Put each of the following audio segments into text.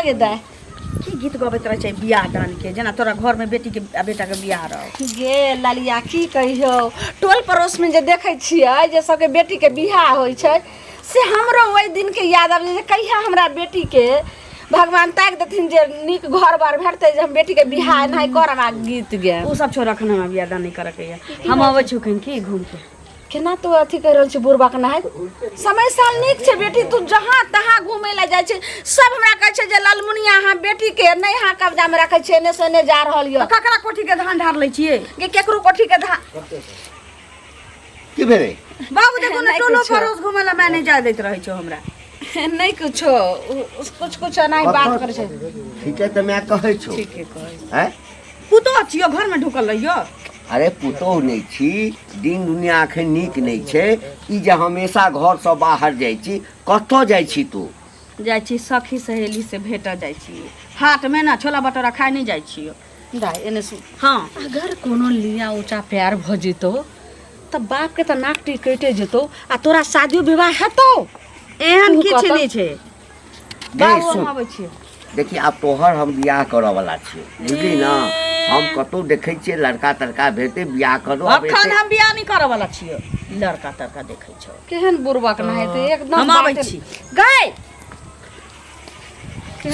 हाँ गे दाय। की गीत गबैत रहै छै बियाह दान के, जेना तोरा घर में बेटी के आ बेटा के बियाह रहो। गे ललिया की कहियो, टोल पड़ोस में जे देखै छियै जे सबके बेटी के बियाह होइ छै, से हमरो ओहि दिन के याद आबै जे कहिया हमरा बेटी के भगवान ताकि देथिन जे नीक घर बार भेटतै जे हम बेटी के बियाह एनाही करब आ गीत गायब। ओ सब छोड़, अखन हमरा बियाह दान नहि करऽ के यऽ। हम अबै छी कहीं की घूम के। केना तू अथी कहि रहल छी बुढ़बा के नहाय? समय साल नीक छै बेटी, तू जहाँ तहाँ घूमे ला जाइ छै। सब हमरा कहै छै जे ललमुनिया अहाँ बेटी के नहि अहाँ कब्जा में रखै छियै, एने से एने जा रहल यऽ। तऽ ककरा कोठी के धान ढार लै छियै? गे केकरो कोठी के धान की भेलै बाबू? देखो ने, नहि टोलो कुछो। पड़ोस घूमे ला मैं नहीं जाय दैत रहै छौ हमरा। नहि कुछो, कुछ कुछ एनाही बात करै छै। ठीके तऽ माय कहै छौ। ठीके कहै। आँय? पुतोह छियौ, घरमे ढुकल रहियौ। अरे पुतोह नहि छी, दिन दुनिया एखन नीक नहि छै। ई जे हमेशा घरसँ बाहर जाइ छी, कतऽ जाइ छी तू? जाइ छी सखी सहेली से भेटऽ जाइ छी। हाटमे ने छोला भटोरा खाइ नहि जाइ छियौ। दाइ एने सुन। हँ। अगर कोनो लिया ऊँचा प्यार भऽ जेतौ तऽ बापके तऽ नाक टीक कटि जेतौ आ तोरा शादियो विवाह हेतौ। एहन तू किछु कतऽ? नहि छै। गै बाबू हम सुन, अबै छियै। देखी आब तोहर हम बियाह करऽ वाला छियै, बुझली ने? हम कतौ देखै छियै लड़का तड़का भेटतै, बियाह करू आब। अखन एते हम बियाह नहि करऽ वाला छियौ। लड़का तड़का देखै छौ। केहन बुड़बक नहाइते एकदम। हम आबै बाते- छी। गै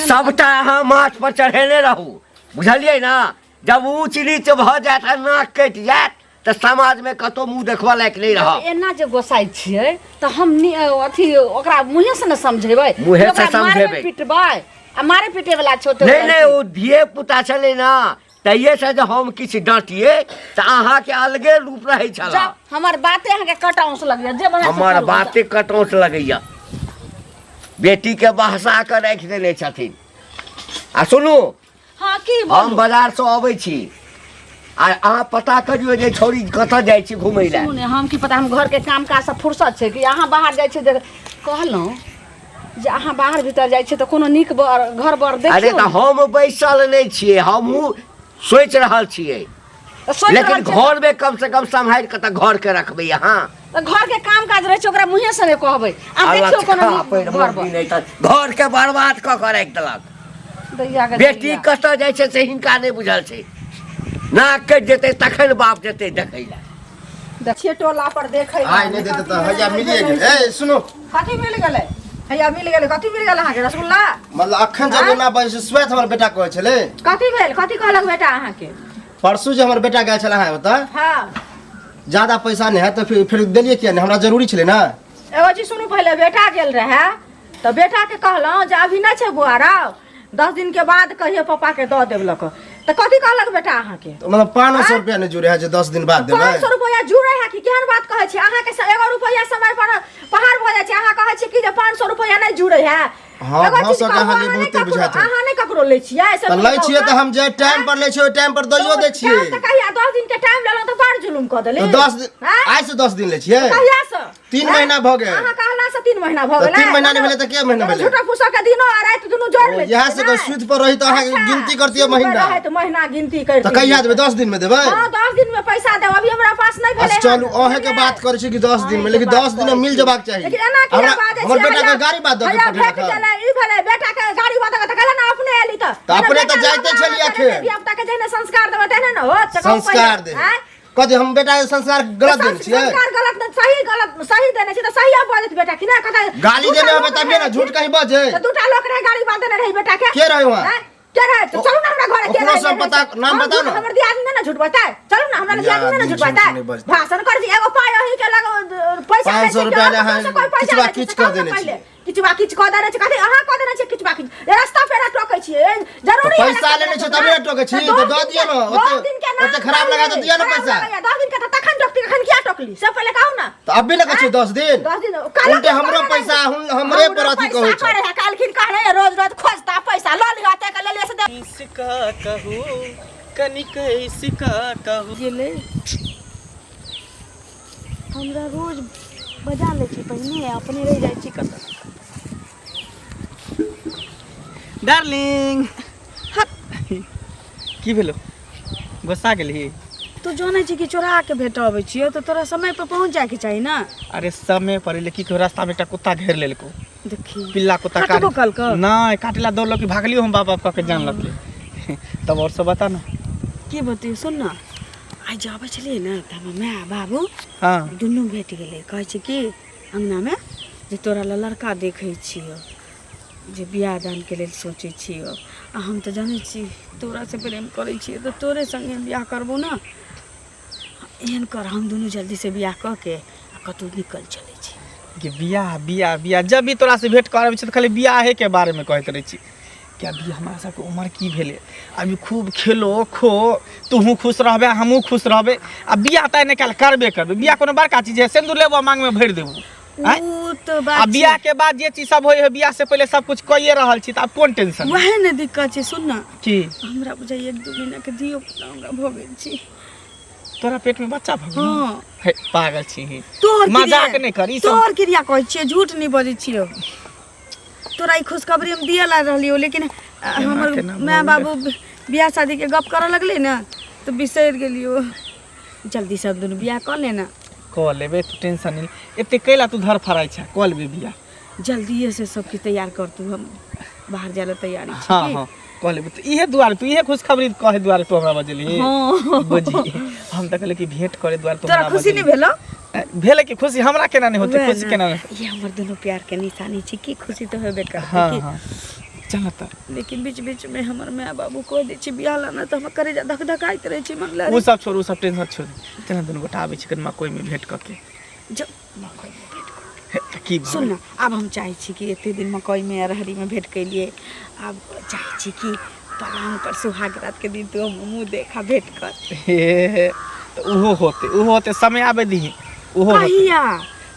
सबटा अहाँ माथ पर चढ़ेने रहू, बुझलियै ने? जब ऊँच नीच भऽ जायत आ नाक कटि जायत तऽ समाजमे कतौ मुँह देखबऽ लायक नहि रहब। एना जे गोसाइ छियै तऽ हम अथी ओकरा मुँहे से ने समझेबै? मुँहे से ओकरा मारबै समझेबै। पिटबै आ मारे पीटे वाला छौ तऽ नहि नहि, ओ धिये पुता छलै ने, तहिये से जे हम किछु डाँटियै तऽ अहाँके अलगे रूप रहै छल। जाउ, हमर बाते अहाँके कटाउस लगैया जे बढ़िआँ से हमर करू। बाते कटौस लगैया। बेटीके बहसा कऽ राखि देने छथिन। आ सुनू। हाँ की हम बोलू? बाजारसँ अबै छी आ अहाँ पता करियौ जे छौड़ी कतऽ जाइ छी घुमै लए। सुनू ने, हम की पता, हम घरके काम काज से फुर्सत छै कि अहाँ बाहर जाइ छियै? देख कहलहुँ जे अहाँ बाहर भीतर जाइ छियै तऽ कोनो नीक बर घर बर अरे देखियौ तऽ ने। हम बैसल नहि छियै, हमहूँ सोचि रहल छियै। तऽ सोचि लेकिन रहल छियै। घरमे कमसँ कम सम्हारि कऽ तऽ घरके रखबै अहाँ। तऽ घरके काम काज रहै छै, ओकरा मुँहे से नहि कहबै आ देखियौ कोनो अलच्छा नीक पैर घर बर। मोगी नहि तऽ घरके बर्बाद कऽ कऽ राखि देलक। दैया के बेटी दैया। कतऽ जाइ छै से हिनका नहि बुझल छै। नाक कटि जेतै तखन बाप जेतै देखै लए। छियै टोला पर देखै लए। आइ नहि देते तऽ हैया मिलिए गेल। ए सुनू। कथी मिल गेलै? हैया मिल गेलै? कथी मिल गेल अहाँके? रसगुल्ला? मतलब अखन जब एना बजै छै, स्वयं हमर बेटा कहै छलै। कथी भेल? कथी कहलक बेटा अहाँके? परसू जे हमर बेटा गेल छलै अहाँ ओतऽ, हाँ, ज्यादा पैसा नहि है तऽ फिर देलियै किया नहि? हमरा जरूरी छलै ने। एगो चीज सुनू, पहिले बेटा गेल रहै तऽ बेटाके कहलहुँ जे अभी नहि छै बौआ रौ, 10 दिन के बाद कहियो पापा के दऽ देब लऽ कऽ। तऽ कथी कहलक बेटा अहाँके? तऽ मतलब 500 रुपया नहि जुड़े है जे 10 दिन बाद देबै? 500 रुपया जुड़े है कि? केहन बात कहै छी अहाँके? एगो रुपया समय पर पहाड़ भऽ जाइ छै, अहाँ कहै छी कि जे 500 रुपया नहि जुड़े है। हाँ, एगो भऽ चीज सकै कहू, अहाँके अहाँ नहि बहुते ककरो- बुझाइत होत। अहाँ नहि ककरो लै छियै से तऽ लै कहू छियै तऽ। तऽ हम जे टाइम पर लै छियै ओहि टाइम पर दैयो दै छियै। टाइम तऽ कहिया? 10 दिन के टाइम लेलहुँ तऽ बड़ जुलुम कऽ देली। तऽ 10 दिन आँय? आइ से 10 दिन लै छियै। कहिया से? 3 आँय? महीना भऽ गेल। अहाँ कहला से 3 महीना भऽ तऽ गेलै। 3 महीना नहि भेलै तऽ के महीना भेलै? झूठा फूसा के दिनो आ राति दुनू जोड़ ओ, लै इएह छियै से कहै, ने? सुति पर रही तऽ अहाँ अच्छा, गिनती करतियै सुति पर महीना। रहै तऽ महीना गिनती करतियै। तऽ कहिया देबै? 10 दिन मे देबै? हाँ, 10 दिन में पैसा देब, अभी हमरा पास नहीं भेलै। अच्छा, चलू हन। अहें के बात करै छी कि 10 दिन में, अहें के लेकिन बात 10 दिन में करै मिल छी। जेबाक चाही। लेकिन एना किया हमरा बाजै हमर छियै? बेटा के हैया- गाड़ी बात दऽ के हैया पठेलक भेट हन। गेलै, ई भेलै, बेटा के गाड़ी बात दऽ के तऽ कहले ने अपने एली तऽ। तऽ अपने बेटा तऽ जाइते लग छलियै आबै अखन। छलै, धिया-पुता के जेहने संस्कार देबै तेहने ने होत, से कहू पहिले। संस्कार दे। आँय? कथी हम बेटा के संस्कार गलत देने छियै? संस्कार गलत नहि, सही गलत सही देने छी तऽ सही आब बजत बेटा कि नहि? कतऽ गाली दूटा देने होबै लोक तभिए ने रहै, झूठ कहीं बजे। तऽ दूटा लोक रहै, गाड़ी बात देने रहै बेटा के। के रहै वहाँ? आँय? के रहै? तऽ चलू ने हमरा घरे, के ओकरो रहै? सब पता नाम हम बताउ झूठ- ने। हमर दियादनी नहि ने झूठ बजतै। चलू ने हमरा दियादनी नहि ने झूठ झूठ बजतै। नहि बजतै। भाषण करै छी, एगो पाइ अहीं के लग पैसा 500 लै छै, रुपया ले केओ अहाँ से कोइ पैसा किछुआ लै छै, किछु से कऽ कहू ने देने पहिले। छियै। किछुआ किछु कऽ देने छै। कथी अहाँ कऽ देने छियै किछुआ किछु? रास्ता पेरा टोकै छियै, जरूरी है पैसा रास्ता लेने पेरा छै तभी ने टोकै छी, तऽ तऽ दऽ दस दिअ ने, दिन के- ओते- दस दिन के नाम ओते खराब लगा तऽ दिअ ने खराब पैसा। लगैया, 10 दिन के तऽ तखन टोकती, एखन किया टोकली से पहिले कहू ने। तऽ अभी ने कहै छियै 10 दिन। 10 दिन काल्हि उल्टे हमरो पैसा हमरे पर अथी कहै पैसा छै। करे है, काल्हिखिन कहने है, रोज रोज खोजता पैसा लऽ लिअ, एते के लेलियै से दे। इसका कहू कनिक इसका कहू। गेलै हमरा रोज बजा लै छै पहिने, अपने रहि जाइ छी कतऽ। डार्लिंग, हट, की भेलो? गुस्सा गेलही? तू जानै छी कि चोरा के भेट अबै छियौ तऽ तोरा समय पर पहुँच जायके चाही ने। अरे समय पर एलै की कहू, रास्तामे एकटा कुत्ता घेर लेलको। देखी पिल्ला कुत्ता काटबो कलकौ? नहि काटला दौड़लक कि भागलियो हम बाप बाप कऽ के जानलक तब और सब बता ना की बतियो सुन ना आइ जे अबै छलियै ने तऽ हमर माय बाबू हाँ दुनू भेट गेलै कहै छै कि अङ्गनामे जे तोरा लए लड़का देखै छियौ जे बियाह दानके लेल सोचै छियौ आ हम तऽ जानै छी तोरासँ प्रेम करै छियै तऽ तोरे सङ्गे बियाह करबौ ने एहन कर हम दुनू जल्दीसँ बियाह कऽ के आ कतहु निकल चलै छी कि बियाह बियाह बियाह जब भी तोरा से भेंट करबै छी तऽ खाली बियाहे के बारे में कहैत रहै छी कि अभी हमरा सबके उमर की भेलै अभी खूब खेलो खो तूहू खुश रहबे हमहूँ खुश रहबे आ बियाह तऽ नहि काल्हि करबे करबै बियाह कोनो बड़का चीज है सिन्दूर लेबो मांग में भरि देबो आँय? ओ तऽ आ बात बियाह के बाद जे चीज सब होइ है बियाह से पहिले सब कुछ कइए रहल छी तऽ आब कोन टेंशन वएह ने दिक्कत छै सुन ना की हमरा बुझाइए एक दू महीना के धियो पुता हमरा भऽ गेल छै तोरा पेट में बच्चा भऽ गेलौ हँ हे पागल छी ही तोहर मजाक क्रिया- नहि कर ई सब तोहर क्रिया कहै छियै झूठ नहि बजै छियौ तोरा ई खुशखबरी हम दिअ ला रहलियौ लेकिन हमर केना माय बाबू बियाह शादीके गप करऽ लगलै ने तऽ बिसरि गेलियौ जल्दी सब दुनू बियाह कऽ ले ने कऽ लेबै तू टेंशन नहि ले। एते कैला तू धर फराइ छै कऽ लेबै बियाह जल्दिए से सब किछु तैयार कर तू हम बाहर जाय ला तैयारी छी हाँ की? हाँ कऽ लेबै तऽ इहे दुआरे तू इहे खुशखबरी कहे दुआरे तू हमरा बजेली हाँ बुझी हम तऽ कहलियै कि भेंट करे दुआरे तू तोरा हमरा खुशी नहि बजेली। भेलौ भेलै कि खुशी हमरा केना नहि होतै वएह खुशी ने। केना नहि ये हमर दुनू प्यार के निशानी छी की खुशी तऽ होबे करतै हाँ की हाँ चल न तऽ लेकिन बीच बीच में हमर माय बाबू कह दै छै बियाह ला ने तऽ हमर करेजा धक धकाइत रहै छै मन ओ सब छोड़ ओ सब टेंशन छोड़ चल न दुनू गोटा आबै छी कनि मकई में भेंट कऽ के जब मकई में भेंट कर हे, तऽ की भऽ सुन गेल? ने आब हम चाहै छी कि एते दिन मकई में अरहरी में भेंट केलिए आब चाहै छी कि पलंग पर सुहाग रात के दिन तू मुँह देखा भेंट कर हे हे, तऽ ओहो होतै ओहो होतै समय आबै दीही ओहो होतै कहिया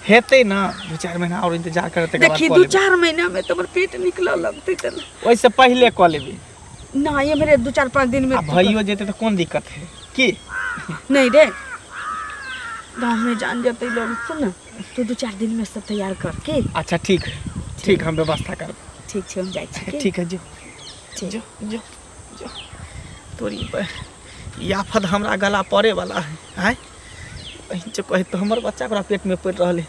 हेतै ने दू चारि महीना आओर इंतजार करे तकर बाद देखी कऽ दू लेबै चार महीना में तो हमर पेट निकलऽ लगतै तऽ ओहिसँ पहिले कऽ लेबै ना ये मेरे दू चार पाँच दिन में आ भइयो जेतै तऽ कोन दिक्कत है की नहीं रे गाँव में जान जते लोग सुन ना तू दू चार दिन में सब तैयार करके अच्छा ठीक है ठीक हम व्यवस्था करब ठीक छै हम जाइ छी ठीक है जो जो जो जो तोरी पर ई आफत हमरा गला पड़े वाला है आँय कहीं जे कहे तऽ हमर बच्चा ओकरा पेटमे पड़ि रहल है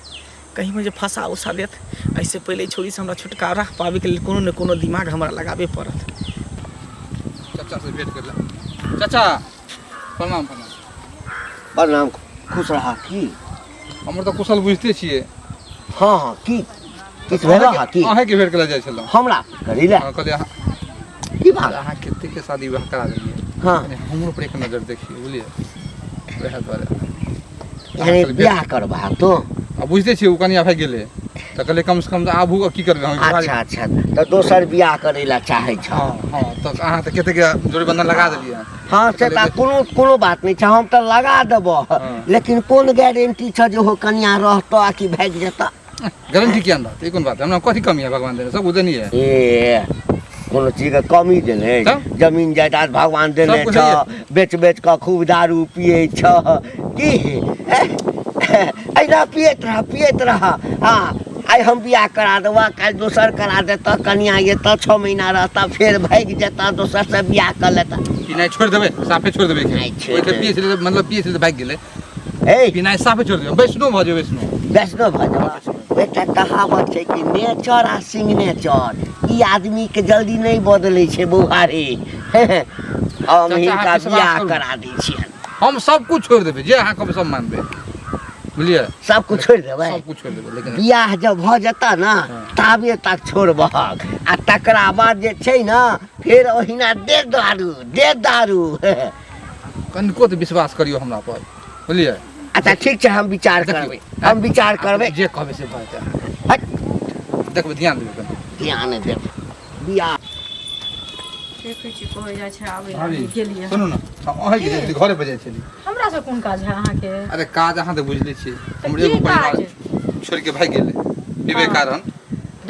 कहीं जे फंसा उसा देत एहिसँ पहिले छोरीसँ हमरा छुटकारा पाबैके लेल कोनो ने कोनो दिमाग हमरा लगाबे पड़त चाचा से भेंट कर चाचा प्रणाम प्रणाम प्रणाम खुश रहा की हमर तऽ कुशल बुझिते छियै हाँ हाँ की किछु भेल हँ की अहाँके भेंट करै जाइ छलहुँ हमरा करी ले हाँ, कहलियै अहाँ की बात अहाँ कतेक शादी विवाह करा देलियै हाँ कनि हमरो पर एक नजर देखियै बुझलियै वएह दुआरे यानी बियाह करबा तो आ बुझिते छियै ओ कनिया भागि गेलै तऽ कहलियै कमसँ कम आबू की करबै हम अच्छा अच्छा तऽ दोसर बियाह करै लए चाहै छह हँ हँ तऽ अहाँ तऽ कतेक जोड़ी बन्धन लगा देलियै हँ से तऽ कोनो कोनो बात नहि छै हम तऽ लगा देबह हँ। लेकिन कोन गारंटी छह जे ओ कनिया रहतऽ आ कि भागि जेतऽ गारंटी किया नहि रहतै ई कोन बात है हमरा कथी कमी है भगवान देने सब देनी है ए कोनो चीजके कमी देने तब? जमीन जायदाद भगवान देने सब कुछ छह बेच बेच कऽ खूब दारू पियै छह की एहिना पियैत रह पियैत रह हँ आइ हम बियाह करा देबह काल्हि दोसर करा देतह कनिया एतऽ छओ महीना रहतह फेर भागि जेतह दोसरसँ बियाह कऽ लेतह पिनाइ छोड़ि देबै साफे छोड़ि देबै नहि छोड़ि ओहिके देबै। पियै छलै तऽ मतलब पियै छलै तऽ भागि गेलै ए पिनाइ साफे छोड़ि देबै वैष्णो भऽ जेबै वैष्णो वैष्णो भऽ जेबह एकटा कहावत छै कि नेचर आ सिग्नेचर ई आदमीके जल्दी नहि बदलै छै बौहारे हम चाचा, हिनका अहाँ विश्वास बियाह करू। करा दै छियनि हम सब कुछ छोड़ि देबै जे अहाँ कहबै सब मानबै बुझलियै सब कुछ छोड़ि देबै सब कुछ छोड़ि देबै लेकिन बियाह जब भऽ जेतह ने ताबे तक छोड़बहक आ तकरा बाद जे छै ने फेर ओहिना दे दारू दे दारू कनिको तऽ विश्वास करियौ हमरा पर बुझलियै अच्छा ठीक छै हम विचार देखियौ, करबै हम विचार करबै जे कहबै से भऽ जेतै हट, देखबै ध्यान देबै कनि ध्यान देब बियाह देखै छी कहै जाइ छै आबै भाभी गेलियै सुनू ने हम अहीँके जाइ छली घरे पर जाइ छली हमरा से कोन काज है अहाँके अरे काज अहाँ तऽ बुझले छियै हमर की एगो परिवार काज? छोड़ि के भागि गेलै पीबै कारण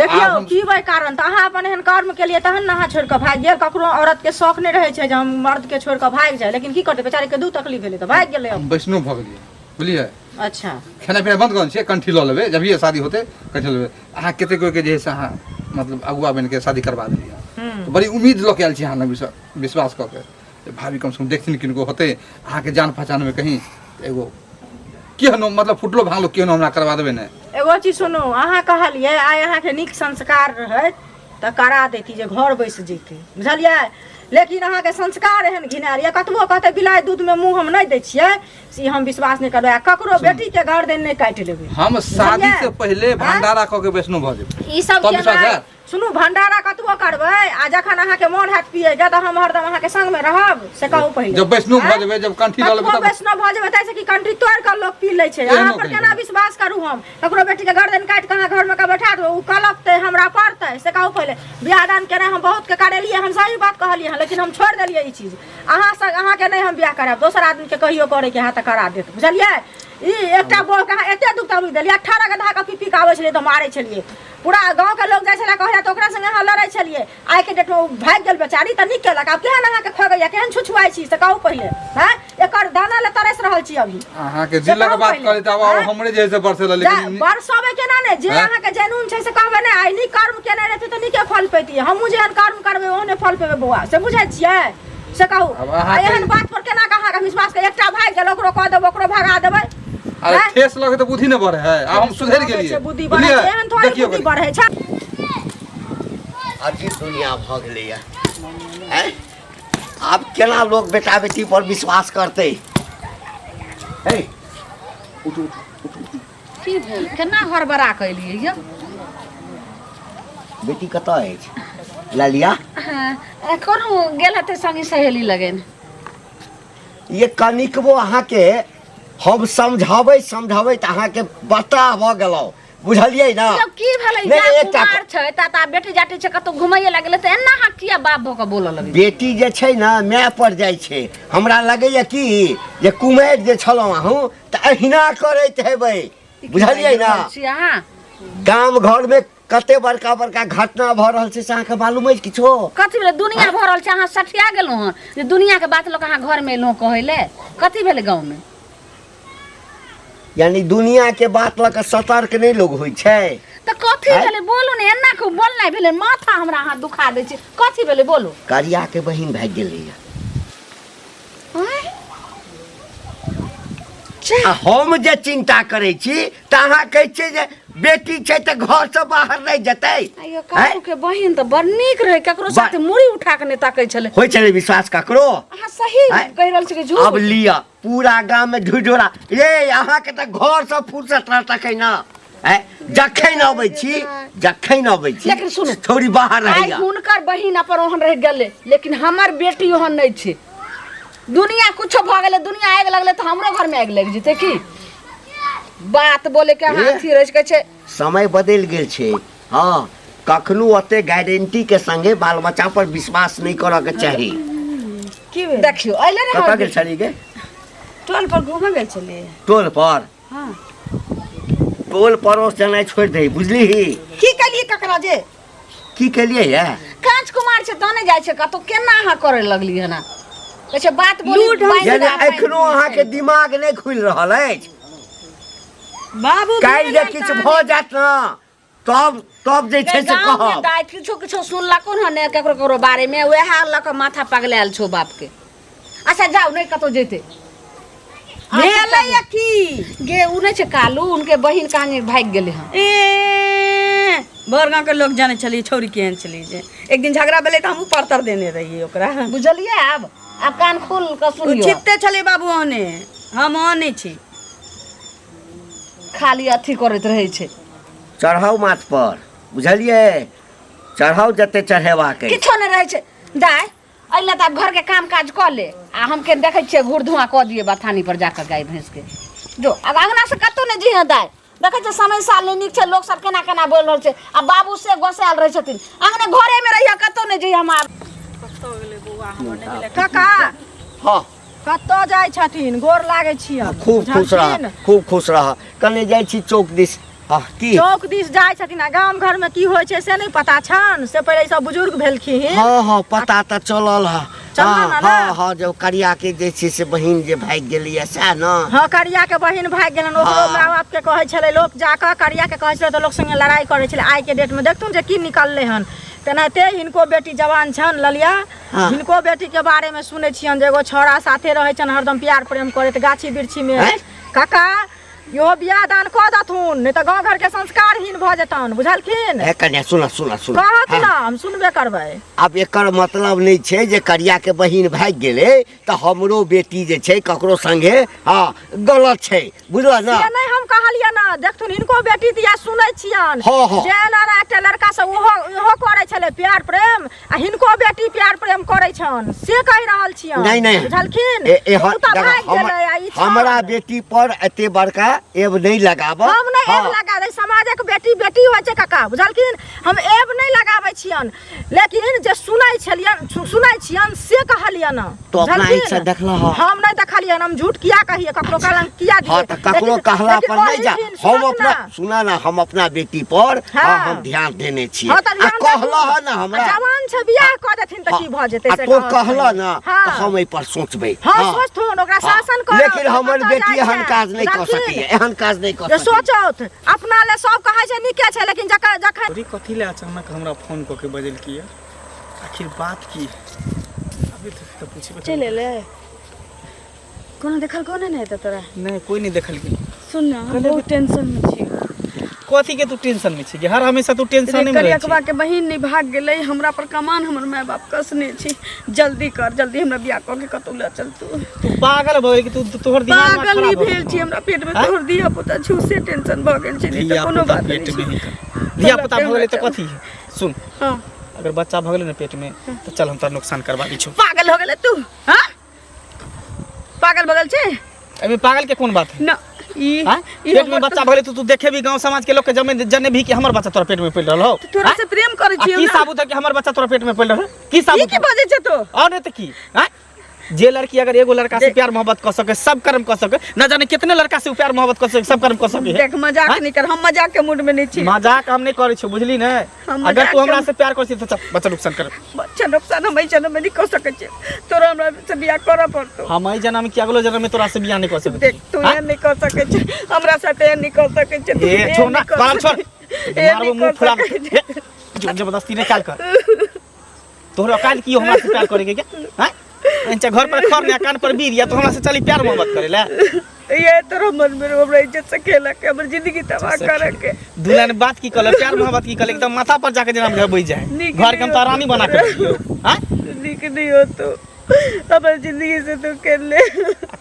देखियौ आब हम- पीबै कारण तऽ अहाँ अपन एहन कर्म केलियै तहन ने अहाँ छोड़ि कऽ भागि गेल ककरो औरत के शौक नहि रहै छै जे हम मर्द के छोड़ि कऽ भागि जाय लेकिन की करतै बेचारी के दू तकलीफ भेलै तऽ भागि गेलै हम वैष्णव भऽ गेलियै बुझलियै अच्छा खेनाइ पिनाइ बन्द कऽ देने छियै कंठी लऽ लेबै जभिये शादी होतै कंठी लऽ लेबै अहाँ कतेक कोइके जे है से अहाँ मतलब अगुआ बनिके शादी करबा देलियै तऽ बड़ी उम्मीद लऽ के आयल छी अहाँ लग विश्वास कऽ के जे भाभी कमसँ कम देखथिन किनको होतै अहाँके जान पहचानमे कहीं तऽ एगो केहनो मतलब फुटलो भाङलो केहनो हमरा करबा देबै ने एगो चीज सुनू, अहाँ कहलियै आइ अहाँके नीक संस्कार रहैत तऽ करा दैती जे घर बैस जैतै, बुझलियै? लेकिन अहाँके संस्कार एहन घिनायल यऽ, कतबो कहतै बिलाइ दूधमे मुँह हम नहि दै छियै, से हम विश्वास नहि करबै आ ककरो बेटीके गर्दन नहि काटि लेबै। हम शादी बुझलियै? से पहिले भंडारा कऽ के वैष्णो भऽ जेबै। ई सब तब विश्वास केनाइ हैत? सुनू, भंडारा कतबो करबै आ जखन अहाँके मोन हैत पियैके तऽ हम हरदम अहाँके संगमे रहब, से कहू पहिले। जब वैष्णो भऽ आँय? जेबै, जब कंठी लऽ लेबै कतबो तब वैष्णव भऽ जेबै ताहिसँ की कंठी तोड़ि कऽ लोक पी लै छै? एहनो अहाँ पर कहीं केना नहि। विश्वास करू? हम ककरो बेटीके गर्दन काटि कऽ अहाँ घरमे कऽ बैठा देबै, ओ कलपतै, हमरा पड़तै, से कहू पहिले। बियाह दान केनाइ हम बहुतके करेलियै, हम सही बात कहलियै हँ, लेकिन हम छोड़ि देलियै ई चीज। अहाँ संग अहाँके नहि हम बियाह करायब, दोसर आदमीके कहियो करैके हैत तऽ करा देत, बुझलियै? ई एकटा बौहके अहाँ एते दुख तकलीफ देलियै, 18 गधा के पी पी के आबै छलियै तऽ मारै छलियै, पूरा गाँव के लोग जाइ छलै कहै तऽ ओकरा संगे अहाँ लड़ै छलियै। आइ के डेट मे ओ भागि गेल बेचारी तऽ नीक केलक। आब केहन अहाँके खगैया, केहन छुछुआइ छी, से कहू पहिले। हँ, एकर दाना ले तरसि रहल छी अभी। अहाँके से दिलक कहू बात पहिले। करै तऽ आब आँय? हमरे जे है से बरसेला, लेकिन बरसबै केना ने जे आँय? अहाँके जेनून छै से कहबै ने। आइ नीक कर्म केने रहतै तऽ नीके फल पैतियै, हमहूँ जेहन कर्म करबै ओहने फल पेबै बौआ, से बुझै छियै? से कहू। आब अहाँके- आ एहन बात पर केना के अहाँके विश्वास कर? एकटा भागि गेल, ओकरो कह देबै, ओकरो भगा देबै। अरे आँय? ठेस लगे तऽ बुद्धि नहि बढ़े है, आब हम सुधरि गेलियै। बुद्धि बढ़ै छै, एहन थोड़े देखियौ बुद्धि कनि। बढ़ै छै। अजीब दुनिया भऽ गेलैया। आँय? आब केना लोक बेटा बेटी पर विश्वास करतै? हे, उठू उठू उठू। की भेल? केना हड़बड़ा कऽ एलियै यौ? बेटी कतऽ अछि ललिया? हाँ, कोनो गेल हेतै संगी सहेली लगन। ये कनिकबो अहाँके हम समझाबै समझाबै तऽ अहाँके बता भऽ गेलहुँ, बुझलियै ने? यौ की भेलै? नहि, जा एकटा कुमार छै ता ता बेटी जाटी छै, कतौ घुमैए लागलै तऽ एना अहाँ किया बाप भऽ कऽ बोलऽ लगै? बेटी जे छै ने माय पर जाइ छै। हमरा लगैया कि जे कुमारि जे छलहुँ अहूँ तऽ अहिना करैत हेबै, बुझलियै ने? छी अहाँ गाम घरमे कते बड़का बड़का घटना भऽ रहल छै से अहाँके मालूम अछि किछो? कथी भेलै? दुनिया भरल छै, अहाँ सठिया गेलहुँ हँ जे दुनियाके बात लऽ कऽ अहाँ घरमे एलहुँ कहै लए। कथी भेलै गाँवमे? यानी दुनिया के बात लऽ कऽ सतर्क नहि लोग होइ छै। तऽ कथी आँय? भेलै बोलू ने। एना के बोलनाइ भेलै? माथा हमरा अहाँ दुखा दै छी। कथी भेलै बोलू। करिया के बहिन भागि गेलैया। आँय? आ हम जे चिंता करै छी तऽ अहाँ कहै छियै जे बेटी छै तऽ घरसँ बाहर नहि जेतै। आइयो काकू के बहिन तऽ बड़ नीक रहै, ककरो साथे मुड़ी उठा कऽ नहि ताकै छलै। होइ छलै विश्वास ककरो? अहाँ सही आँय? कहि रहल छी कि झूठ? अब लिअ, पूरा गाम में ढिढोरा रे। अहाँके तऽ घरसँ फुर्सत रहत तखन ने? आँय, जखन अबै छी, जखन अबै छी, लेकिन सुनू, थोड़ी बाहर आइ रहैया। हुनकर बहिन अपन ओहन रहि गेलै, लेकिन हमर बेटी ओहन नहि छै। दुनिया कुछो भऽ गेलै, दुनिया आगि लगलै तऽ हमरो घरमे आगि लागि जेतै की? बात बोले के अहाँ ए? अथी रहै छै, कहै छै समय बदलि गेल छै। हँ, कखनो ओते गारंटी के संगे बाल बच्चा पर विश्वास नहि करऽ के चाही। की भेल? देखियौ अइले ने कतऽ हमर गेल छली गे? टोल पर घूमऽ गेल छलियै। टोल पर? हाँ। टोल पड़ोस जेनाइ छोड़ि दही, बुझलिही? की केलियै ककरा जे? की केलियै ये? काँच कुमार छै तहने जाइ छै कतौ। केना अहाँ करे लगली हन? कहै छै बात बोली लूट हम- बाजि यानी कऽ एखनो अहाँके दिमाग नहि खुलि रहल अछि। बाबू काल्हि जे किछु भऽ जायत ने तब तब जे छै से गाँवमे कहब। दाइ किछो किछो सुनलको हन ने ककरो ककरो बारेमे, वएह लऽ कऽ माथा पगलायल छौ बापके। अच्छा जाउ, नहि कतौ जेतै। भेलैया की गे, उ नहि छै कालू, उनके बहिन कहानी भागि गेलै हन। ए भर गाँव के लोग जानै छलियै छौरी केहन छलियै, जे एक दिन झगड़ा भेलै तऽ हमहूँ परतर देने रहियै ओकरा। बुझलियै? आब आब कान खोल कऽ ओ सुनियौ। छिपते छलै बाबू ओहने, हम ओहने छी। खाली अथी करैत रहै छै। चढ़ाउ माथ पर, बुझलियै? चढ़ाउ जते चढ़ेबाक अछि। किछो नहि रहै छै दाइ। अइला तऽ आब घरके काम काज कऽ ले आ हम के देखै छियै घूर धुआँ कऽ दियै बथानी पर जाकऽ गाय भैंसके। जो आब अङ्गना से कतहु नहि जइहे दाइ। देखै छियै समय साल नहि नीक छै, लोक सब केना केना बोलि रहल छै आ बाबू से गोसायल रहै छथिन। अङ्गने घरेमे रहिहे, कतहु नहि जइहे। हम आब काका। हँ। कतऽ जाइ छथिन? गोर लागै छियनि। खूब खुश रह। बुझलखिन? खूब खुश रह। कने जाइ छी चौक दिस। हँ, की चौक दिस जाइ छथिन आ गाम घर में की होइ छै से नहि पता छनि? से पहिले ई सब बुजुर्ग भेलखिन। हँ हँ, पता तऽ चलल हँ। चलल हँ। ने? हँ हँ, जे करिया के जे छै से बहिन जे भागि गेलैया सएह ने? हँ, करिया के बहिन भागि गेलनि। ओकरो हाँ। माय बाप के कहै छलै लोक, जाकऽ करिया के कहै छलै तऽ लोक संगे लड़ाइ करै छलै। आइ के डेट में देखथुन जे की निकललै हन। तेनाहिते हिनको बेटी जवान छनि ललिया। हाँ। हिनको बेटी के बारे में सुनै छियनि जे एगो छौड़ा साथे रहै छनि हरदम प्यार प्रेम करैत गाछी वृक्षी में। आँय? काका, इहो बियाह दान कऽ देथुन, नहि तऽ गाँव घरके संस्कारहीन भऽ जेतनि, बुझलखिन? हे कन्या, सुन सुन सुन। कहत हाँ। ना, हम सुनबे करबै। आब एकर मतलब नहि छै जे करियाके बहिन भागि गेलै तऽ हमरो बेटी जे छै ककरो संगे, हँ, गलत छै, बुझल ना? से नहि हम कहलियै ना, देखथुन हिनको बेटी दिया सुनै छियन। हँ, हँ। जे एना एना एकटा लड़का से ओहो इहो करै छलै प्यार प्रेम, आ हिनको बेटी प्यार प्रेम करै छन, से कहि रहल छियन। नहीं नहीं, बुझलखिन? एहन ओ तऽ देखो, भागि गेलै आ ई छन। हमरा बेटी पर एते बड़का एब नहीं लगाब। हम नहि एब हाँ। लगा दै, समाजक बेटी बेटी होइ छै काका, बुझलखिन? हम एब नहि लगाबै छियन, लेकिन जे सुनै छलियन, सुनै छियन से कहलियन। तो अपना बुझलखिन? आँखि से देखलह हँ? हम नहि देखलियन, हम झूठ किया कहिए, ककरो कलंक किया दिए? हाँ, तऽ ककरो कहला लेकिन पर नहीं जा। ओहिठिन हम सुनत अपना ना। सुना ना, हम अपना बेटी पर हाँ। हाँ, हम ध्यान देने छियै। हाँ, तऽ आ ध्यान कहलह देथुन। हँ ना हमरा। आ जवान छै, बियाह कऽ देथिन तऽ हाँ, की भऽ जेतै आ से तो कहत कहलह छै। ना, हाँ। तऽ हम एहि पर सोचबै। हाँ, हाँ। सोचथुन, ओकरा हाँ। शासन करत, लेकिन हमर कतऽ बेटी जाइ एहन छै? काज नहि कऽ बुझलखिन? सकैए, एहन काज नहि कऽ जे सकैए। सोचौथ अपना ले सब कहै छै नीके छै, लेकिन जखन तोरी कथी ले अचानक हमरा फोन कऽ के बजेलकी है, आखिर बात की? अभी तक तऽ पूछबे। चलि एलै? कोनो देखल कोनो नहि हेतौ तोरा? नहीं, कोई नहीं देखल की। सुन ना, हम बहुत टेंशन में छी। कथी के तू टेंशन में छी? हर हमेशा तू टेंशन में रहै छी। करियकवा के बहिन नहीं भाग गेलै, हमरा पर कमान हमर माय बाप कसने छी। जल्दी कर, जल्दी हमरा बियाह कऽ के कतौ लऽ चल तू। तू पागल भऽ गेल कि तू तोहर दिमाग पागल नहीं भेल छी, हमरा पेट में आँय? तोहर धिया पुता छी, से टेंशन भऽ गेल छै, नहीं तऽ धिया कोनो पुता बात पेट नहीं में छै। ही धिया पुता भऽ गेलै तऽ कथी? सुन। हाँ। अगर बच्चा भऽ गेलै ने पेट में तऽ चल, हम तोरा नुकसान करवा दै छौ। पागल हो गेलै तू? हाँ, पागल भऽ गेल छै। एहिमे पागल के कोन बात है? ना, ई आँय? ई पेट में हमर बच्चा भऽ गेलै तऽ तू देखे भी गांव समाज के लोग के जमे जने भी कि हमर बच्चा तोरा पेट में पड़ि रहल हो। तोरा आँय? से प्रेम करै आ छियौ की ना। साबुत है कि हमर बच्चा तोरा पेट में पड़ि रहल है? की ई साबुत की है? बजै छै तू? और नहीं तऽ की? आँय? जे लड़की अगर एगो लड़का से प्यार मोहब्बत कर सके, सब कर्म कर सके, न जाने कितने लड़का से उ प्यार मोहब्बत कर सके, सब कर्म कर सके है। देख, मजाक आँय? नहीं कर, हम मजाक के मूड में नहीं छी। मजाक हम नहीं करै छियौ, बुझली ने? हम अगर मजाक तू हमरा के- से प्यार करै छी तऽ चल, बच्चा नुकसान कर। बच्चा नुकसान हम एहि जन्म में नहीं कर सकै छियै, तोरा हमरा से बियाह करऽ पड़तौ। हम एहि जन्म की अगलो जन्म में तोरा से बियाह नहीं कर सकै। देख, तू एहन नहीं कर सकै छै, हमरा साथ एहन नहीं कर सकै छै तू, ए एहन छोड़ ना, नहीं कर बाल छोड़। सकै- एहन मारबो नहीं मुंह कर फुला। सकै छै। जोर जबरदस्ती नहीं काल कर। तोहरा काल की हमरा से प्यार करे के क्या? हैं? अंचा घर पर खर ने कान पर बीर या तो हमरा से चली प्यार मोहब्बत करे ला। ये तोरा मन में हमरा इज्जत से खेला के हमर जिंदगी तबाह करे के। दुल्हन ने बात की कहले, प्यार मोहब्बत की कहले, एकदम माथा पर जाके जना बैठ जाए। नीक घर के हम नहीं तो रानी बना के रखियो। हैं? नीक नहीं हो तो हमर जिंदगी से तू खेल ले।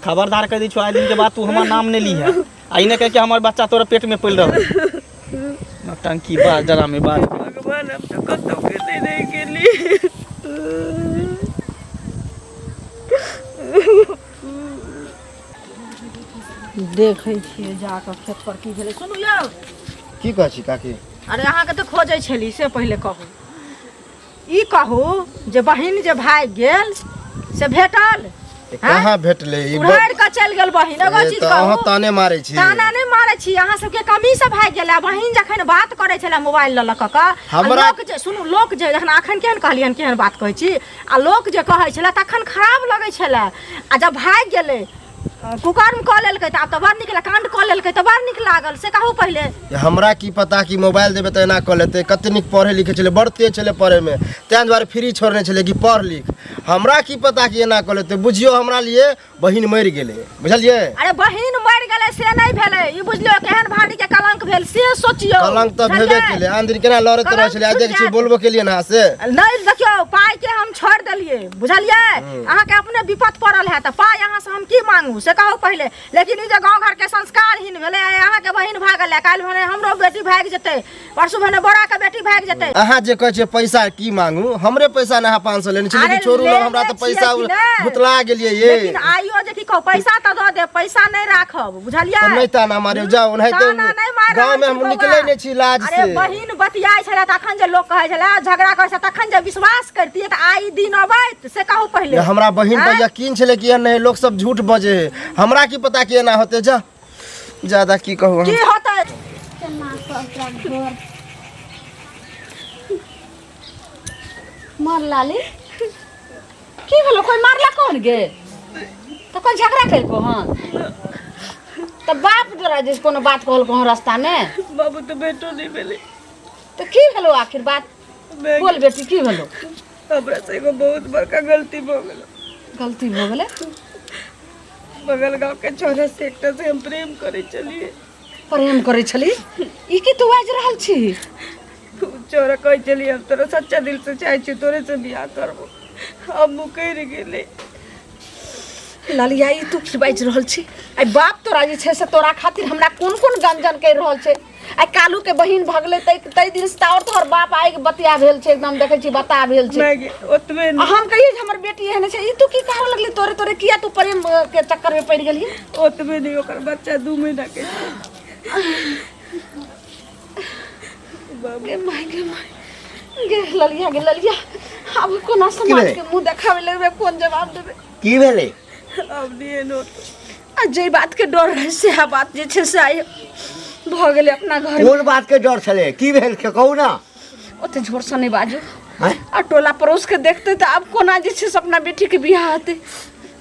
खबरदार कह दै छौ, आइ दिन के बाद तू हमर नाम नहीं ली है। आ ई नहीं कह के हमर बच्चा तोरा पेट में पड़ि रहल। नौटंकी बाज जरा में बाज। भगवान, हम तो कतौ के नहीं रह गेली। देखै छियै जाकऽ खेत पर की भेलै। सुनू यौ। की कहै छी काकी? अरे, अहाँके तऽ खोजै छली, से पहिले कहू, ई कहू जे बहिन जे भागि गेल से भेटल? कहाँ भेटलै ई उड़ारि कऽ चलि गेल बहिन। एगो ए, चीज तऽ अहाँ कहू। ताने मारै छी। ताना नहि मारै छी, अहाँ सबके कमी से भागि गेल। आ बहिन जखन बात करै छलै मोबाइल लऽ लऽ कऽ आ लोक जे सुनू, लोक जे जखन अखन केहन कहलियनि, केहन बात कहै छी, आ लोक जे कहै छलै तखन खराब लगै छलै, आ जब भागि गेलै, कुकर्म कऽ लेलकै तऽ आब तऽ बड़ नीक कांड कऽ लेलकै तऽ बड़ नीक लागल, से कहू पहिले। हमरा की पता कि मोबाइल देबै तऽ एना कऽ लेतै। कते नीक पढ़ै लिखै छलै, बड़ तेज छलै पढ़ैमे, ताहि दुआरे फ्री छोड़ने छलै कि पढ़ लिख। हमरा की पता कि एना कऽ लेतै। बुझियौ, हमरा लिए बहिन मरि गेलै, बुझलियै? अरे, बहिन मरि गेलै से नहि भेलै, ई बुझलियौ केहन भारी के कलंक भेल से सोचियौ। कलंक तऽ भेबे बुझलियै? केलै। आन दिन केना लड़ैत रहै कलंक छलै, आइ छुटि देखै छी जायत। बोलबो केलियै ने अहाँ से। नहि, देखियौ, पाइ के हम छोड़ि देलियै, बुझलियै? अहाँके अपने विपत पड़ल है तऽ पाइ अहाँ से हम की मांगू से कहू पहिले। लेकिन ई जे गाँव घरके संस्कारहीन भेलै, आइ अहाँके बहिन भागल है, काल्हि भने हमरो बेटी भागि जेतै, परसू भने बोराके बेटी भागि जेतै। अहाँ जे कहै छियै पैसा की मांगू, हमरे पैसा ने अहाँ 500 लेने छलियै अरे कि छोड़ू ने, लेने हमरा तऽ छियै पैसा कि नहि? भुतला गेलियै ये। लेकिन आइयो जे की कहू, पैसा तऽ दऽ देब, पैसा नहि राखब, बुझलियै? तऽ नहि ताना मारियौ, जाउ ओनाहिते। ताना नहि मारि रहल गाँव मे छी हम बौआ। निकलै नहि छी लाज अरे से। बहिन बतियाइ छलै तखन जे लोक कहै छलै, झगड़ा करै छलै तखन जे विश्वास करतियै तऽ आइ दिन अबैत, से कहू पहिले। ये हमरा बहिन पर आँय? यकीन छलै कि एहन नहि, लोक सब झूठ बजे है। हमरा की पता कि एना होतै। जा, ज्यादा की कहू हम। की होतै? मार लाली, की भेलो? कोई मारला कौन गे? तऽ कोई झगड़ा केलको हन? तऽ बाप तोरा जे कोनो बात कहलको हन रास्ता में? बाबू तऽ बेटो नहीं भेलै। तऽ की भेलो आखिर बात? बोल बेटी, की भेलो? हमरा से एगो बहुत बड़का गलती भऽ गेल। गलती भऽ गेलै? बगल गाँव के छोरा से एकटा से हम प्रेम करै छलियै। प्रेम करै छली ई की तू बाजि रहल छी चोरा कहै छलियै हम तोरा सच्चा दिल से चाहै छी तोरे से बियाह करबो हम मुकरि गेलै ललिया ई तू की बाजि रहल छी आइ बाप तोरा जे छै से तोरा खातिर हमरा कोन कोन गंजन करि रहल छै आइ कालू के बहिन भगलै तै तै दिन से तऽ आओर तोहर बाप आगि बतिया भेल छै एकदम देखै छी बता भेल छै माय गे ओतबे आ नहि हम कहियै जे हमर बेटी एहन छै ई तू की कहऽ लगली तोरे तोरे किया तू प्रेम के चक्कर में पड़ि गेलही ओतबे नहि ओकर बच्चा 2 महीना के छै। बाबू गे माय गे माय गे ललिया गे ललिया आब कोना समाज भेलै? के मुंह देखाबै लगबै कोन जवाब देबै की भेलै आब नहि एनो तो आ जे बात के डर रहै सएह बात जे छै से आइ भऽ गेलै अपना घर कोन बात के डर छलै की भेल से कहू ना ओते जोरसँ नहि बाजू आँय? आ टोला पड़ोस के देखते तऽ आब कोना जे छै से अपना बेटीके बियाह हेतै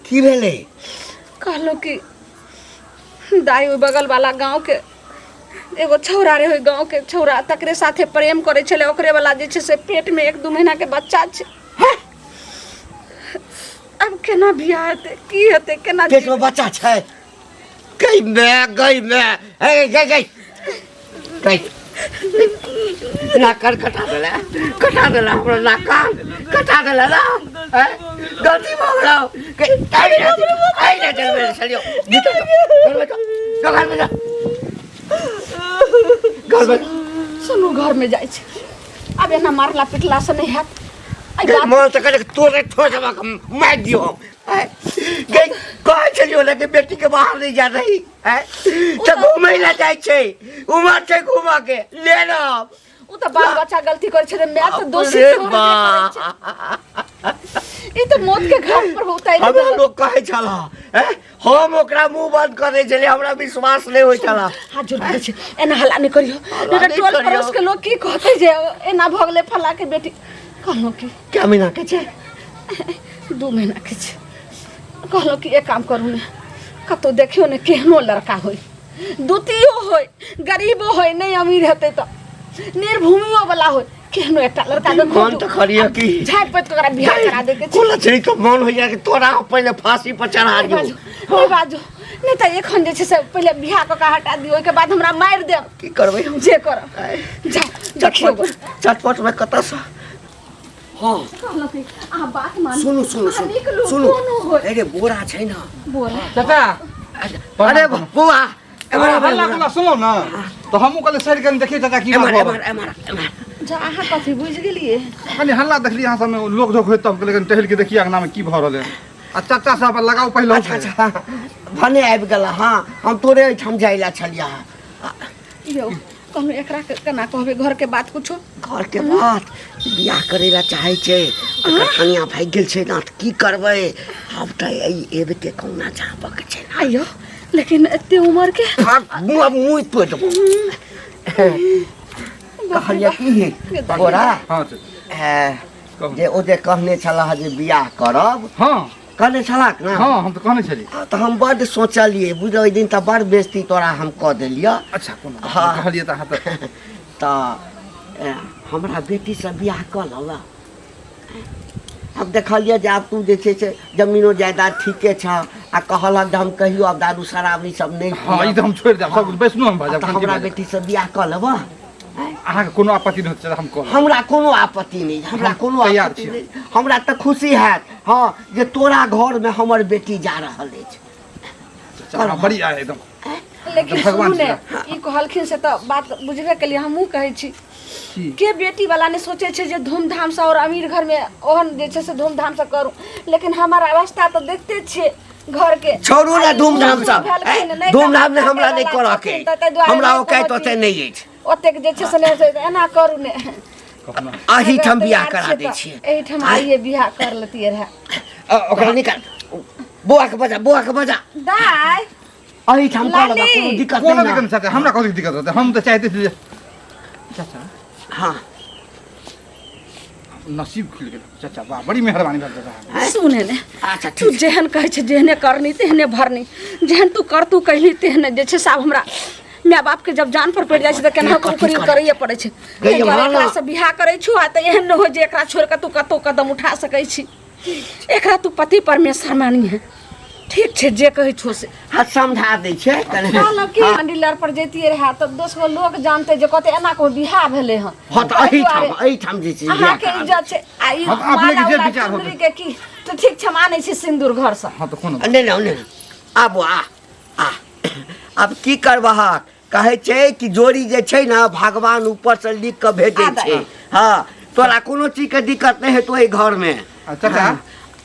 की भेलै कहलहुँ कि दाइ ओहि बगलवाला गाँवके एगो छौड़ा रहै ओहि गाँवके छौड़ा तकरे साथे प्रेम करै छलै ओकरे वाला जे छै से पेटमे 1-2 महीनाके बच्चा छै आब केना बियाह हेतै की हेतै केना पेट में बच्चा छै गई मैं गई मैं ए गई गई गई नाक कान कटा देला कटा देला हमरा नाक कान कटा देला ना हैं? गलती भऽ गेलौ गई आई ना आई ना चल मेरे चलियो भीतर जाओ, घर में जाओ जाओ घर में जाओ घर में जाओ। सुनू घरमे जाइ छै आब एना मारला पिटलासँ नहि हैत एहि गई बात मन तऽ कहलक तोरे ठोस दबा के मारि दियौ हम हैं? गई कहै छलियौ ने कि बेटी के बाहर नहीं जा रही हैं? तऽ घूमै लए जाइ छै उमर छै घूमऽ के ले ना ओ तऽ बाल बच्चा गलती करै छै तऽ माय तऽ दोषी अरे थोड़े करै छै। ई तऽ मौत के घाट पर उतारि हमरा देलक। लोक कहै छला हैं? हम ओकरा मुंह बंद कऽ दै छलियै हमरा विश्वास नहि होइ छला हाथ जोड़ करै छै एना हल्ला नहि करियौ हल्ला नहि तऽ नहि टोल करियौ। पड़ोस के लोग की कहतै जे एना भऽ गेलै फल्ला के बेटी कहलहुँ कि क्या महीना के छै 2 महीना के छै कहलहुँ कि एक काम करू ने कतहु देखियौ ने केहनो लड़का होय द्वितीयो होय गरीबो होय नहि अमीर हेतै तऽ निर्भूमियो वाला होय केहनो एकटा लड़का के मन खोजू तऽ करियौ की झाँपि पोति कऽ ओकरा बियाह करा दैके छै कोना छै तऽ मन होइया कि तोरा पहिले फांसी पर चढ़ा नहि दियौ बाजू नहि बाजू नहि तऽ एखन जे छै से पहिले बियाह कऽ के हटा दियौ ओहिके बाद हमरा मारि देब की करबै हम जे करब जाउ देखियौ चटपट चटपट में कतऽसँ हँ कहलहुँ कि अहाँ बात मानू सुनू सुनू अहाँ सुनू निकलू सुनू कोनो होय अरे बोरा छै ने बोला चाचा अरे बौआ एम्हर आब, हल्ला एम्हर गुल्ला सुनलहुँ ने तऽ हमहूँ कहलियै सड़ि कनि देखियै चाचा की बात एम्हर भऽ एम्हर रहल। एम्हर एम्हर जा अहाँ कथी बुझि गेलियै कनि हल्ला देखलियै अहाँ सबमे लोक झोक होइत तऽ हम कहलियै कनि टहलि के देखियै अंगनामे की भऽ रहल है आ चाचा साहब लगाउ पहिले अच्छा अच्छा भने आबि गेला हँ हम तोरे ओहिठाम जाइ लए छलियै यौ कहलहुँ एकरा के केना कहबै घरके बात कुछो घरके बात बियाह करै लए चाहै छै एकर कनिया भागि गेल छै ने तऽ की करबै आब तऽ एहि एबके कहुना झाँपऽके छै ने आइयो लेकिन एते उम्र के आब मुँह आब मुँह तोड़ि देबौ कहलियै की बोरा हँ चाचा ए, कहू। जे ओ जे कहने छलाह जे बियाह करब हँ कहने छलाह ने हँ हम तऽ कहने छलियै हँ, तऽ हम बड्ड सोचलियै बुझल ओहि दिन तऽ बड़ बेजती तोरा हम कऽ देलियऽ अच्छा कोनो बात हँ। नहि, कहलियै तऽ अहाँ तऽ तऽ ए, हमरा बेटीसँ बियाह कऽ लऽ आब देखलियै जे आब तू जे छै से जमीनो जायदाद ठीके छह आ कहलक जे हम कहियो आब दारू शराब ई सब नहि हँ ई तऽ हम छोड़ि देब सब वैष्णो हम भऽ तऽ जायब हमरा बेटीसँ बियाह कऽ लेबह अहाँके कोनो आपत्ति नहि होतै हम कऽ लेब। हमरा कोनो आपत्ति नहि हमरा हम कोनो तैयार आपत्ति छी। नहि हमरा तऽ खुशी हैत हँ जे तोरा घरमे हमर बेटी जा रहल अछि चाचा, अहाँ बड़ी आय एकदम लेकिन भगवान सुनू ने ई कहलखिन से तऽ बात बुझबे केलियै हमहूँ कहै छी की के बेटी वाला ने सोचै छै जे धूमधामसँ आओर अमीर घरमे ओहन जे छै से धूमधामसँ करू लेकिन हमर अवस्था तऽ देखते छियै घरके छोड़ू ने आ ई धूमधामसँ भेलखिन, नहि धूमधाम ने हमरा नहि कमाइ करऽ के छथिन, तऽ ताहि दुआरे हमरा नहि औकात कहै ओते छी। नहि अछि ओतेक जे छै से नहि से एना करू ने कखनो एहिठाम अगर बियाह तैयार करा छियै दै तऽ छियै एहिठाम आइए बियाह कर लेतियै रहए ओकरा निकाल बौआ के बजा बौआ के बजा दाइ एहिठाम कऽ लेबा लाली। कोनो दिक्कत कोनो नहि दिक्कत ने नहि चाचा हमरा कथी दिक्कत होतै हम तऽ चाहते छी जे चाचा हँ नसीब खुलि गेल चाचा वाह बड़ी मेहरबानी भेल चाचा सुने ने अच्छा तू ठीक जेहन कहै छै जेहने करनी तेहने भरनी जेहन तू कर तू कहली तेहने जे छै से आब हमरा माय बाप के जब जान पर पड़ि जाइ छै तऽ केना कथी करी करै? करैए पड़ै छै गई ताहि दुआरे हँ ना। एकरा से बियाह करै छौ आ तऽ एहन नहि हो जे एकरा छोड़ि कऽ तू कतहु कदम उठा सकै छी एकरा तू पति परमेश्वर मानी है ठीक छै जे कहै छौ से। हाँ समझा दै छै कने। कहलहुँ कि मंदिर आर पर जैतियै रहए तऽ दोसरो लोक जानते जे कहते एना को बियाह भेलै हन। हाँ तऽ एहिठाम एहिठाम जे छै बियाह अहाँके करा इज्जत छै आ ई हाँ, तऽ अपनेके माला जे उला विचार होतै। चुनरी के की तऽ ठीक छै, हम आनै छी सिन्दूर घरसँ। हाँ तऽ कोनो नहि नहि नहि, आबो आ आ आब की करबहक, कहै छै कि जोड़ी जे छै ने भगवान ऊपरसँ लिख कऽ भेजै आदा। छै। हँ तोरा कोनो चीजके दिक्कत नहि हेतौ एहि घरमे। आ चाचा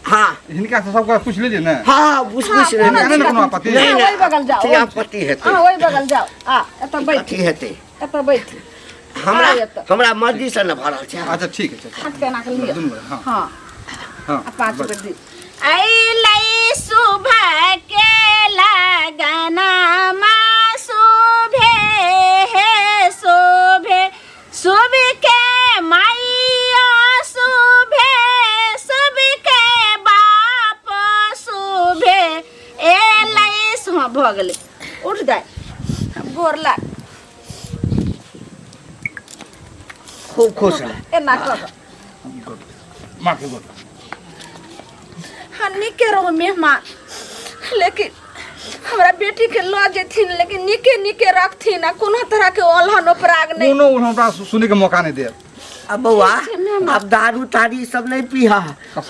हाँ हिनका से सबके पूछ लेलियै ने? हाँ पूछ हाँ, पूछ कोनो लेलियै। नहि, कोनो आपत्ति नहि, अहाँ नहि, ओहि बगल जाउ। ठीक आपत्ति हेतै। अहाँ ओहि बगल जाउ, आ एतऽ बैठ। कथी हेतै? एतऽ बैठ। हमरा आ एतऽ। हमरा मर्जी से ने भरल छै। अच्छा ठीक है चाचा। हाथ के एना कऽ लिअ। दुनू गोरे, हाँ। हाँ हाँ आ 5 रुपए दी। अइलै सुबह के लगना शोभे हे शोभे, शुभ के माइया शोभे, शुभ के बाप शोभे, एलै। हाँ भऽ गेलै, उठ दाइ, गोर लाग। खूब खुश रह। एना कऽ कऽ। माँ के गोर। हाँ नीके रहो मेहमान, लेकिन हमरा बेटी के लऽ जेथिन लेकिन नीके नीके रखथिन आ कोनो तरह के ओलहन उपराग नहि। कोनो हमरा सुनै के मौका नहि देब। अब बौआ अब दारू तारी सब नहीं पीहा,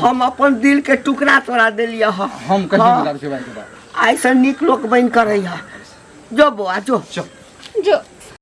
हम अपन दिल के टुकड़ा तोरा देलिए ह। हम कहीं हाँ। दारू पीबै के बाद ऐसा नीक लोक बन कर रही है। जो बौआ जो चल जो।